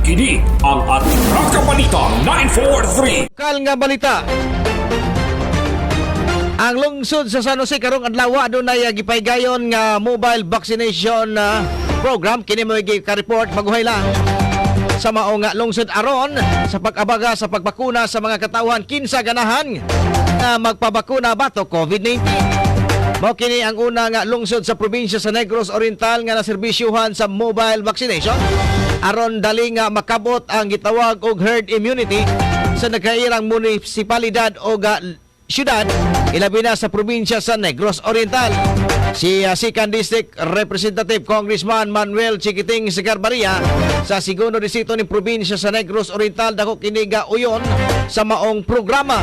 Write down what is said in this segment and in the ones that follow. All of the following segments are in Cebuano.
Kini ang Atraka Balita 943. Lokal nga balita. Ang lungsod sa San Jose karong adlaw adunay gipaygayon nga mobile vaccination program. Kini mo ka-report maguhay lang sa mao nga lungsod aron sa pag-abaga sa pagbakuna sa mga katawhan kinsa ganahan nga magpabakuna batok COVID-19. Mao kini ang una nga lungsod sa probinsya sa Negros Oriental nga naserbisyuhan sa mobile vaccination aron dali nga makabot ang gitawag og herd immunity sa nagkairang munisipalidad o syudad, ilabi na sa probinsya sa Negros Oriental. Si Second District Representative Congressman Manuel Chiquiting Sagarbarria sa segundo distrito ni probinsya sa Negros Oriental dako kini ga uyon sa maong programa.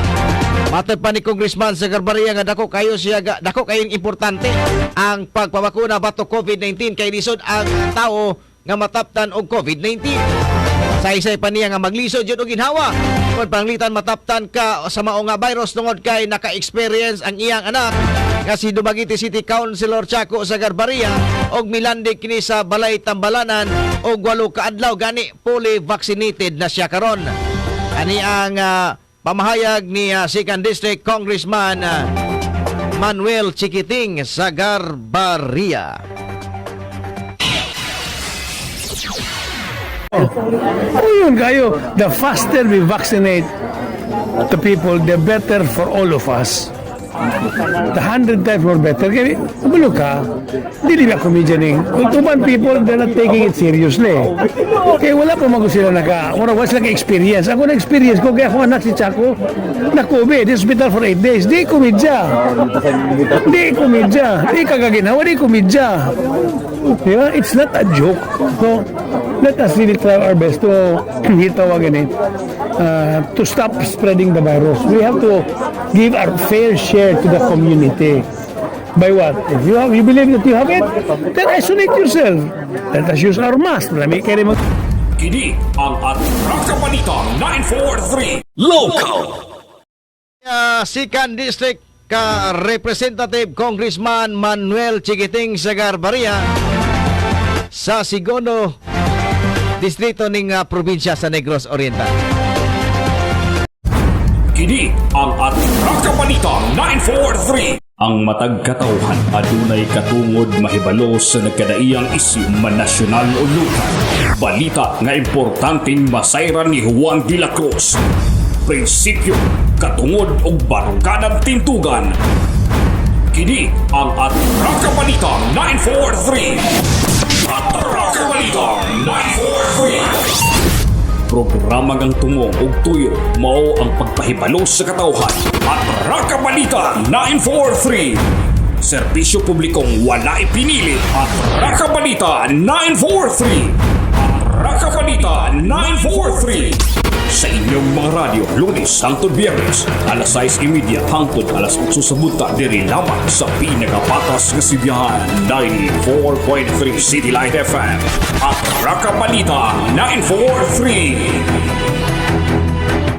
Matod pa ni Congressman Sagarbarria nga dako kayo siya ga, dako kayong importante ang pagpabakuna batok COVID-19 kay lisod ang tao nga mataptan og COVID-19. Saysay pa niya nga maglisod jud og ginhawa kung pananglitan mataptan ka sa mao nga virus tungod kay naka-experience ang iyang anak nga si Dumaguete City Councilor Chaco Sagarbarria og milandig kini sa balay tambalanan og 8 ka adlaw, gani fully vaccinated na siya karon. Ani ang pamahayag ni Second District Congressman Manuel Chiquiting Sagarbarria. Oh, yun kayo. The faster we vaccinate the people, the better for all of us. The hundred times more better. Kaya, kabalo ka, dili ba comedian eh. Kung tuman people, they're not taking it seriously. Kaya wala pa man sila naka, wala sila experience. Ako na-experience ko, kaya ako anak si Chaco, na COVID, hospital for 8 days. Di komedya. Di komedya. Di kagaginawa, di komedya. Di ba? It's not a joke. So, let us really try our best to hitawagan eh, to stop spreading the virus. We have to give our fair share to the community. By what? If you believe that you have it, then isolate yourself. Let us use our mask. Lami kaya mo Kini ang Atraka Balita 943. Local. Second District ka Representative Congressman Manuel Chiquiting Sagarbarria sa segundo distrito ning probinsya sa Negros Oriental. Kini ang Atraka Balita 943. Ang matag katawhan adunay katungod mahibalo sa nagkadaiyang isyu man nasyonal o lokal. Balita nga importanteng masayran ni Juan de la Cruz. Prinsipyo, katungod ug barukadang tintugan. Kini ang Atraka Balita 943. Atraka Balita 943. Programa ngang tumong ug tuyo mao ang pagpahibalo sa katawhan. Atraka Balita 943. Serbisyo publikong walay pinili. Atraka Balita 943. Atraka Balita 943. Sa inyong mga radyo, Lunes hangtod Biyernes, alas 6:30 hangtod alas 8 sa buntag, diri lamang sa pinakapatas nga sibihan, 94.3 City Light FM. Atraka Balita 943.